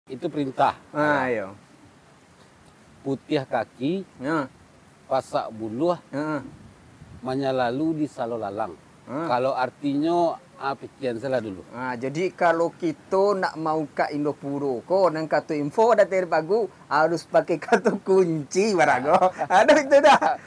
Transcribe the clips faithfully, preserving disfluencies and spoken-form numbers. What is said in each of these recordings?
Itu perintah. Ah, iyo. Putiah kaki, pasak buluah, manyalalu di salo lalang. Kalau artinyo, ah, pikian salah dulu. Ah, jadi kalau kito nak maukak Indopuro ko, nan kato info dari Pagu, harus pakai kato kunci, barago. Ado itu dah.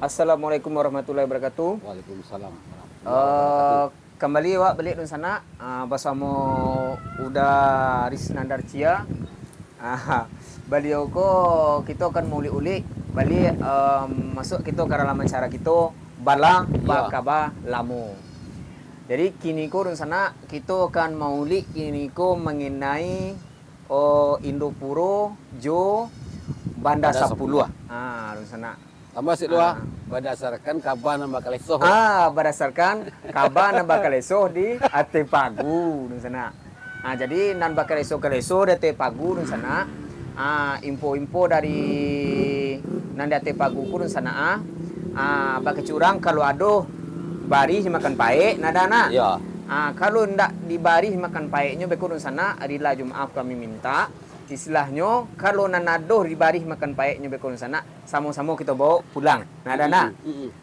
Assalamualaikum warahmatullahi wabarakatuh. Waalaikumsalam warahmatullahi wabarakatuh. Eh, kambali awak baliak dunsanak, ah, basamo Uda Risnandar Cia. Ah, baliau ko kito akan maulik-ulik baliak, em, masuak kito ka dalam acara kito, Bala Bakaba Lamo. Jadi, kini ko dunsanak, kito akan maulik kini ko mangenai, oh, Indopuro jo Banda Sapuluah. Ah, dunsanak. Tambah sik dua, badasarkan kaba nan bakalesoh. Ah, badasarkan kaba nan bakalesoh di ateh pagu, dunsanak. Ah, jadi nan bakalesoh-kalesoh di ateh pagu, dunsanak. Ah, info-info dari nan di ateh pagu ko, dunsanak, ah. Ah, bakecek urang kalau ado barih makan paek, nah, Da, nah. Iyo. Ah, kalau ndak dibarih makan paeknyo beko, dunsanak, rila jo maaf kami minta. Istilahnyo, kalau nan ado dibarih makan paeknyo beko, dunsanak, samo-samo kito bawa pulang. Nah, Da, nah.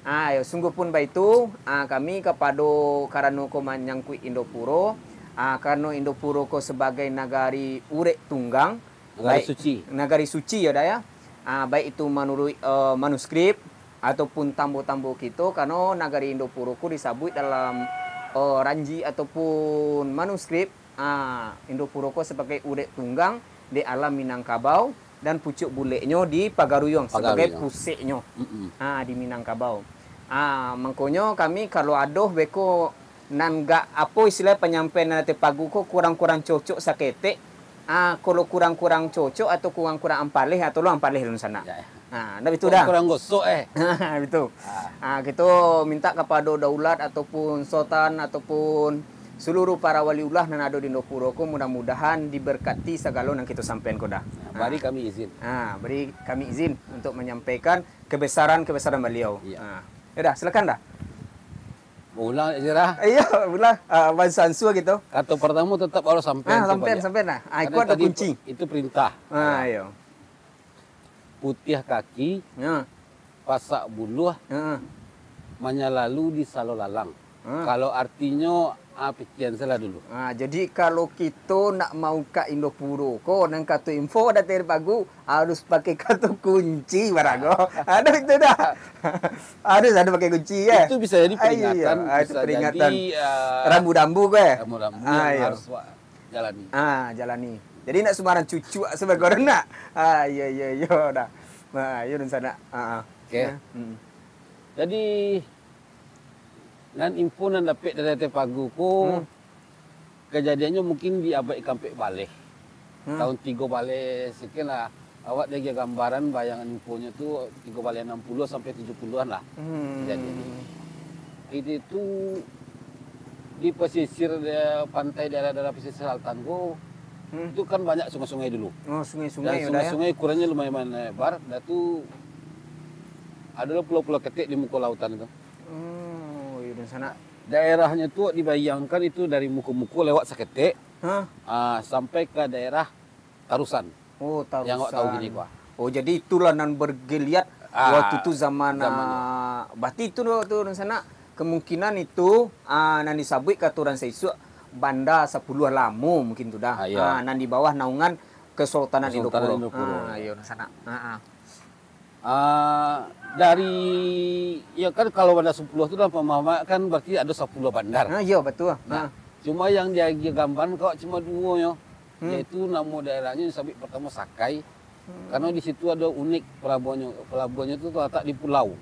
Ah, yo, sungguahpun baitu, ah, kami kapado karano ko manyangkuik Indopuro, ah, karano Indopuro ko sabagai nagari urek tunggang, nagari suci. Nagari suci, yo, Da, ya. Ah, baik itu manuruik, eh, manuskrip ataupun tambo-tambo kito, karano nagari Indopuro ko disabuik dalam, eh, ranji ataupun manuskrip, ah, Indopuro ko sabagai urek tunggang di alam Minangkabau, dan pucuak buleknyo di Pagaruyuang sabagai puseknyo, ah, di Minangkabau. Ah, mangkonyo kami kalau ado beko nan gak, apo istilah, panyampaian nan ateh pagu ko kurang-kurang cocok saketek, ah, kalau kurang-kurang cocok atau kurang-kurang ampaleh, ah, tolong ampaleh dunsanak. Ya, ya. Ah, ndak bitu, Da? Kurang gosok, eh. Bitu. Ah. Ah, kito minta kapado daulat ataupun sultan ataupun saluruh para waliullah nan ado di Indopuro ko, mudah-mudahan diberkati sagalo nan kito sampaian ko, Da. Nah, bari kami izin. Ah, bari kami izin untuk manyampaikan kebesaran-kebesaran baliau. Iya. Ah. Yo, Da, silakan, Da. Ulang, Zira. Iyo, ulang. Ah, bansua-ansua gitu. Kato partamo tetap harus sampaian. Ah, sampaian, sampaian, Da. Ah, iko ado kunci. Itu perintah. Ah, iyo. Putiah kaki, pasak buluah, manyalalu di salo lalang. Kalau artinyo, ah, pikian salah dulu. Ah, jadi kalau kito nak maukak Indopuro ko, nan kato info dari Pagu, harus pakai kato kunci, barago. Ado itu, Da. Harus ado pakai kunci, eh. Itu bisa jadi peringatan, ah, itu bisa peringatan. Jadi, ah, rambu-rambu ko, eh. Rambu-rambu yang harus jalani. Ah, jalani. Jadi, nak sumbarang cucuk sabagai urang nak. Ah, iyo, iyo, iyo, Da. Ah, iyo, dunsanak. Ah, ah. Oke. Jadi, nan info nan dapek dari Ateh Pagu ko, kajadiannyo mungkin di abad kaampek baleh. Tahun tigo baleh sekian lah. Awak diagiah gambaran, bayangan infonyo tu tigo baleh anam puluah sampai tujuah puluahan lah. Jadi, itu tu di pesisir, eh, pantai daerah-daerah pesisir selatan ko, tu kan banyak sungai-sungai dulu. Oh, sungai-sungai. Dan sungai-sungai ukurannya lumayan lebar, dah tu adalah pulau-pulau ketek di muko lautan tu. Oh, iyo, dunsanak. Daerahnyo tu dibayangkan itu dari muko-muko lewat saketek, ah, sampai ka daerah Tarusan. Oh, Tarusan. Yang awak tahu kini ko, ah. Oh, jadi itulah nan bergeliat waktu tu zaman, ah, berarti itu tu, dunsanak, kemungkinan itu, ah, nan disabuik ka aturan saisuak Banda Sapuluah Lamo mungkin tu, Da. Ah, iyo. Ah, nan di bawah naungan Kesultanan Indopuro. Ah, iyo, dunsanak. Ah, ah. Ah, dari, ya kan, kalau Banda Sapuluah tu dalam pemahaman kan berarti ada sapuluah bandar. Ah, iyo, betul. Nah, cuma yang diagiah gambaran ko cuma duo nyo, yaitu namo daerahnyo yang sabuik partamo Sakai. Karena di situ ada unik pelabuhannyo. Pelabuhannyo tu terletak di pulau.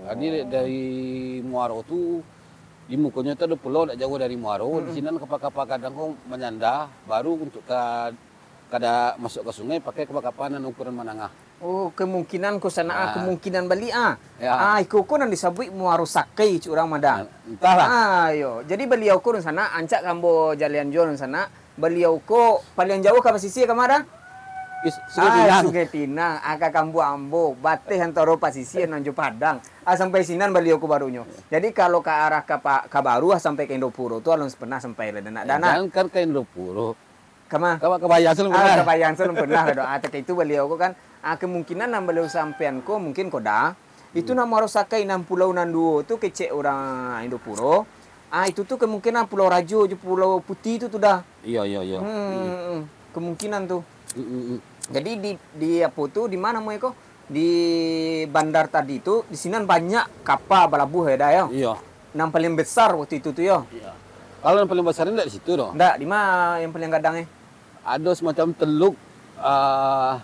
Jadi dari muaro tu, di mukonyo tu ada pulau, dak jauh dari muaro. Di sinan kapal-kapal gadang ko manyanda, baru untuk ka, kada masuk ka sungai pakai kapal-kapal nan ukuran manangah. Oh, kemungkinan ko sanak, ah, kemungkinan baliak, ah. Ya. Ah, iko ko nan disabuik Muaro Sakai cik urang mah dah. Entahlah. Ah, iyo. Jadi baliau ko dunsanak, ancak ka ambo jalehan juo dunsanak. Baliau ko paliang jauah ka pasisia ka ma dah? Is-, Sungai Pinang. Ah, Sungai Pinang, ah, ka kampuang ambo, bateh antaro pasisia nan jo Padang. Ah, sampai sinan baliau ko barunyo. Jadi kalau ka arah ka pa-, ka Baru, ah, sampai ka Indopuro tu alun pernah sampai lah, dah nak, dah nak. Jangankan ka Indopuro. Ka ma? Ka, ka Bayan Solo pernah. Ah, ka Bayan Solo pernah lah doh. Ah, tak itu baliau ko kan. Ah, kemungkinan nan baliau sampaian ko mungkin ko dah. Itu nan Muaro Sakai, nan pulau nan duo tu kecek urang Indopuro. Ah, itu tu kemungkinan Pulau Rajo jo Pulau Putih tu, tu dah. Iyo, iyo, iyo. Hmm, kemungkinan tu. Hmm, hmm, hmm. Jadi di, di apo tu, di ma namonyo ko? Di bandar tadi tu, di sinan banyak kapa balabuah yo, dah yo? Iyo. Nan paliang besar waktu itu tu yo? Iyo. Kalau nan paliang besar ni ndak di situ doh. Ndak, di ma yang paliang gadang, eh? Ado semacam teluk, ah,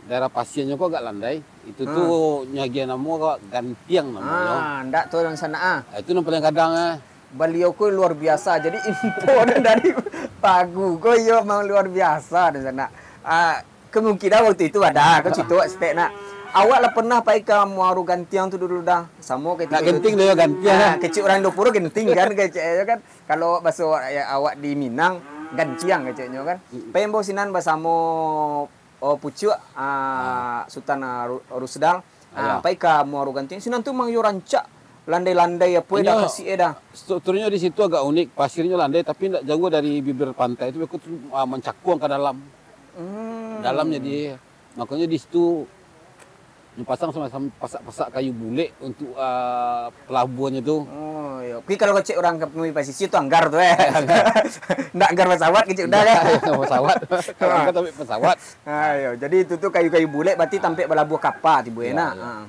daerah pasianyo ko agak landai. Itu tu nyo agiah namo ko Gantiang namonyo. Ah, ndak tu nan sanak, ah. Ah, itu nan paliang gadang, eh. Baliau ko luar biasa. Jadi info nan dari Pagu ko iyo memang luar biasa di sanak. Ah, kemungkinan waktu itu ado, ko cito saketek nak. Awak lah pernah pai ka Muaro Gantiang tu dulu dah. Samo kayak Nak Genting dah yo, Gantiang, ah, eh. Kecek urang Indopuro Genting kan, kecek yo kan. Kalau bahaso awak, ya, awak di Minang, Ganciang keceknyo kan. Mm-mm. Pai ambo sinan basamo, oh, pucuak, ah, Sutan, ah, Ru-, Rusdal. Ah, pai ka Muaro Gantiang. Sinan tu mang yo rancak, landai-landai apo dah, tasik eh dah. Strukturnyo di situ agak unik, pasirnyo landai tapi ndak jauah dari bibir pantai tu, beko tu, ah, mancakuang ka dalam. Hmm. Dalam jadi, makonyo di situ dipasang semacam pasak-pasak kayu bulek untuk, ah, pelabuhannyo tu. Oh, iyo. Tapi kalau kecek urang ka pasisia tu anggar tu, eh. Ndak anggar pesawat kecek udah, eh. Ndak pesawat. Kalau anggar tapi pesawat. Ah, iyo. Jadi itu tu kayu-kayu bulek berarti tampek balabuah kapa tibo, eh, nak. Iyo, iyo. Ah.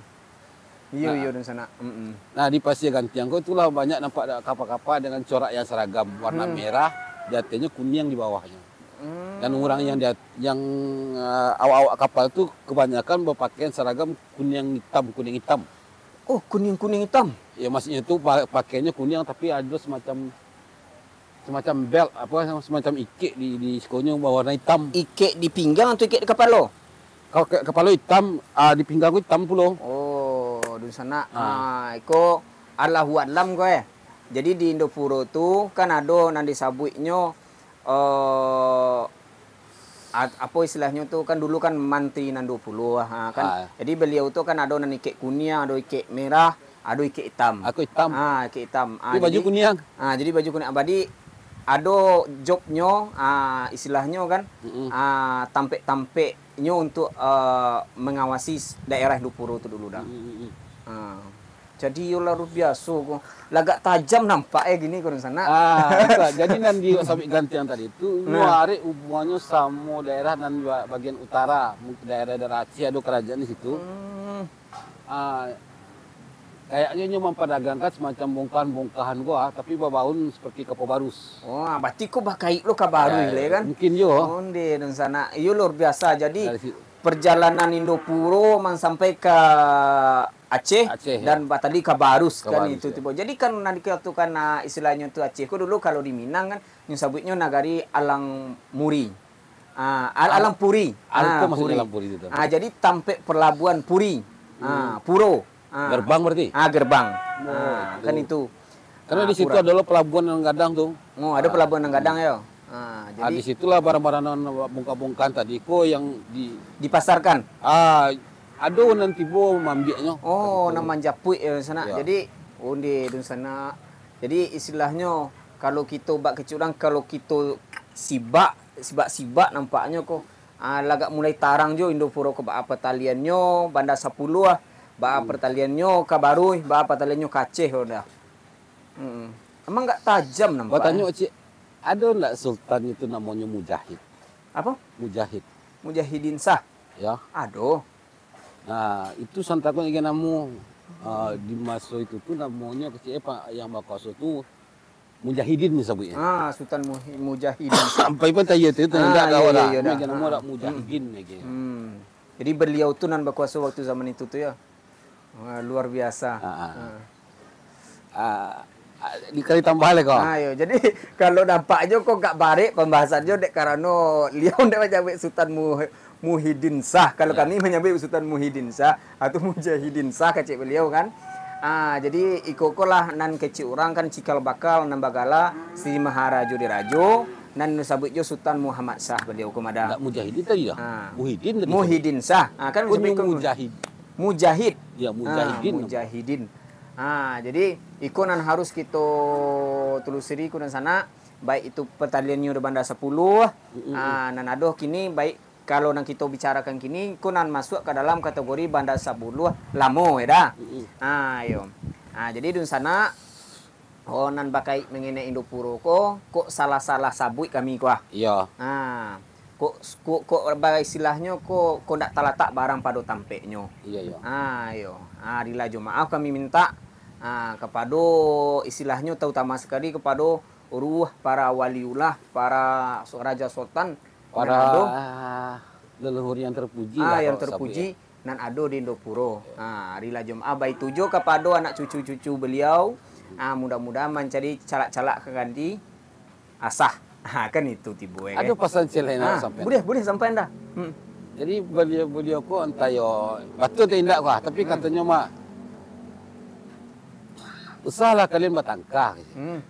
Iyo, nah, iyo, dunsanak. Mm-mm. Nah, di Pasia Gantiang ko itulah banyak nampak da-, kapa-kapa dengan corak yang seragam, warna merah, di atasnyo kuniang di bawahnyo. Hmm. Dan urang yang di at-, yang, ah, awak-awak kapal tu kebanyakan bapakaian seragam kuniang itam, kuniang itam. Oh, kuniang-kuniang itam? Ya, maksudnyo tu pa-, pakaiannyo kuniang tapi ado semacam Semacam belt, apo, semacam ikek di, di sikonyo bawarna itam. Ikek di pinggang atau ikek di kapalo? Kalau ke-, kapalo itam, ah, di pinggang ko itam pulo. Oh, dunsanak. Ah. Ah, iko Allahu a'lam ko, eh. Jadi di Indopuro tu kan ado nan disabuiknyo, eh, at-, apo istilahnyo tu, kan dulu kan mantri nan duo puluah, ha, kan. Ah. Jadi baliau tu kan ado nan ikek kuniang, ado ikek merah, ado ikek itam. Aku itam. Ah, ikek itam. Ah, tapi baju jadi, kuniang. Ah, jadi baju kuniang. Jadi ado jobnyo, ah, istilahnyo kan, mm-mm, ah, tampek-tampeknyo untuk, eh, mengawasi s-, daerah Indopuro tu dulu dah. Mm-mm. Ah. Jadi yo luar biaso ko. Lagak tajam nampak eh gini ko dunsanak. Ah, itu lah. Jadi nan di Sabik Gantiang tadi tu, nah, nyo arek hubungannyo samo daerah nan ba-, bagian utara, mungkin daerah-daerah Aceh ado kerajaan di situ. Hmm. Ah, kayaknyo nyo mamperdagangkan semacam bongkahan-bongkahan ko, ah, tapi babaun seperti kapo barus. Oh, ah, berarti ko bakait lo ka baruih, eh, le kan? Mungkin yo. Onde dunsanak. Iyo luar biasa. Jadi dari si- perjalanan Indopuro mang sampai ka Aceh, Aceh, dan, ya, batali ka Barus, ka kan Barus, itu ya. Tibo. Jadi kan nan dikatokan, ah, istilahnyo tu Aceh ko dulu kalau di Minang kan, nyo sabuiknyo nagari Alang Muri. Ah, Al-, Alang Puri. Apo maksudnyo Alang Puri itu? Ah, jadi tampek pelabuhan Puri. Ah, hmm. Puro. Ah. Gerbang berarti? Ah, gerbang. Oh, ah, kan itu. Karena di situ adalah pelabuhan nan gadang tu. Oh, ada pelabuhan nan gadang, yo. Ah, jadi di situlah barang-barang nan bongkah-bongkahan tadi ko yang di- dipasarkan. Ah, ado nan tibo maambiaknyo. Oh, nan manjapuik yo di sanak. Ya. Jadi, onde di sanak. Jadi, istilahnyo, kalau kito bak kecek urang, kalau kito sibak, sibak-sibak nampaknyo ko, ah, lagak mulai tarang jo Indopuro ko, baa pataliannyo Bandar Sapuluah, baa pataliannyo ka Baruih, baa pataliannyo ka Aceh, dah. Mm-mm. Emang agak tajam nampak, eh? Batanyo, Cik, ado ndak sultan itu namonyo Mujahid? Apo? Mujahid. Mujahidin Syah? Ya. Ado. Nah, itu santakun lagi namo, eh, di maso itu tu namonyo kecil, eh, pa-, yang bakuaso tu Mujahidin disabuiknyo. Ah, Sultan Muhi-, Mujahidin. Sampai pun tanya tu, tanya ndak tahu dah. Iyo, iyo, dah. Lagi namo dak Mujahidin lagi. Hmm. Jadi beliau tu nan bakuaso waktu zaman itu tu, ya? Wah, luar biasa. Ah, ah. Ah. Ah, ah, dikali tambah lah kau. Ah, yo. Jadi, kalau nampak jo kau gak barek pembahasan jo dek karano liau ndak manjabuik Sultan Mu-, Muhyiddin Syah. Kalau kami manyabuik Sutan Muhyiddin Syah, atau Mujahidin Syah kecek baliau kan. Ah, jadi iko ko lah nan kecek urang kan cikal bakal nan bagala Sri Maharajo Dirajo, nan sabuik jo Sutan Muhammad Syah baliau ko mada. Ndak Mujahidin tadi dah? Ah. Muhyiddin tadi. Muhyiddin Syah. Ah, kan Oh, sabuik nyo ko Mujahid. Mujahid. Ya, Ah, Mujahidin. Mujahidin. Ah, jadi iko nan harus kito telusuri ko nan sanak, baik itu pataliannyo di Banda Sapuluh, Mm-mm. ah, nan ado kini baik kalau nan kito bicarakan kini, ko nan masuak ka dalam kategori Banda Sapuluh lamo, ya dah? Mm-mm. Ah, iyo. Ah, jadi dunsanak, oh, nan bakaik mangenai Indopuro ko, kok salah-salah sabuik kami ko ah. Iyo. Ah, kok, kok, kok baistilahnyo ko, kok ndak talatak barang pado tampeknyo. Iyo, iyo. Ah, iyo. Ah, dilajo maaf kami mintak, ah, kapado istilahnyo, tautama sakali kapado ruh para waliullah, para so-, raja sultan, Para nan ado. Leluhur yang terpuji Ah, lah, yang kalau terpuji, sabuik, ya. Nan ado di Indopuro. Ya. Ah, ari lah Jumaah, baitu jo kapado anak cucu-cucu beliau. Ah, mudah-mudahan mancari calak-calak ka ganti asah. Ha, kan itu tibo, ya, Ado kan? pasan ciek lain Ah, nak sampaikan. Boleh, boleh sampaikan dah. Hmm. Jadi, beliau, beliau ko antah yo, batua atau indak ko ah, tapi Hmm. katonyo mah, "Usahlah kalian batangka," gitu. Hmm.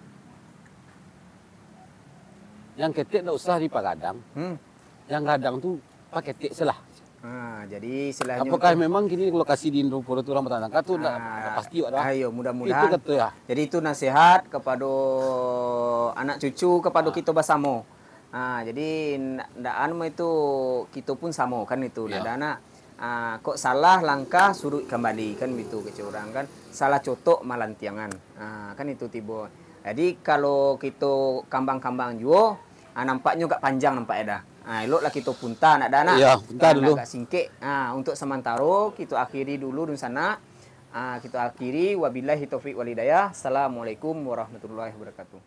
Yang ketek ndak usah dipagadang. Hmm. Yang gadang tu paketek se lah. Ha, jadi istilahnyo Apakah tu memang kini lokasi di Indopuro tu urang batangka tu ndak, Ah, ndak pasti awak dah. Ayo, mudah-mudahan. Itu kato ya. Jadi itu nasihat kapado anak cucu, kapado Ah. kito basamo. Ha, jadi ndak, ndak anu mah itu, kito pun samo kan itu, Ya. ndak ada nak. Ah, kok salah langkah, suruik kambali, kan bitu kecek urang kan. Salah cotok malantiangan. Ah, kan itu tibo. Jadi, kalau kito kambang-kambang juo, ah, nampaknyo agak panjang nampak e dah. Ah, eloklah kito punta, nak dah, nak? Iyo, punta Ah, dulu. nak agak singkek. Ah, untuk samantaro, kito akhiri dulu dunsanak. Ah, kito akhiri, wabillahi taufik wal hidayah. Assalamualaikum warahmatullahi wabarakatuh.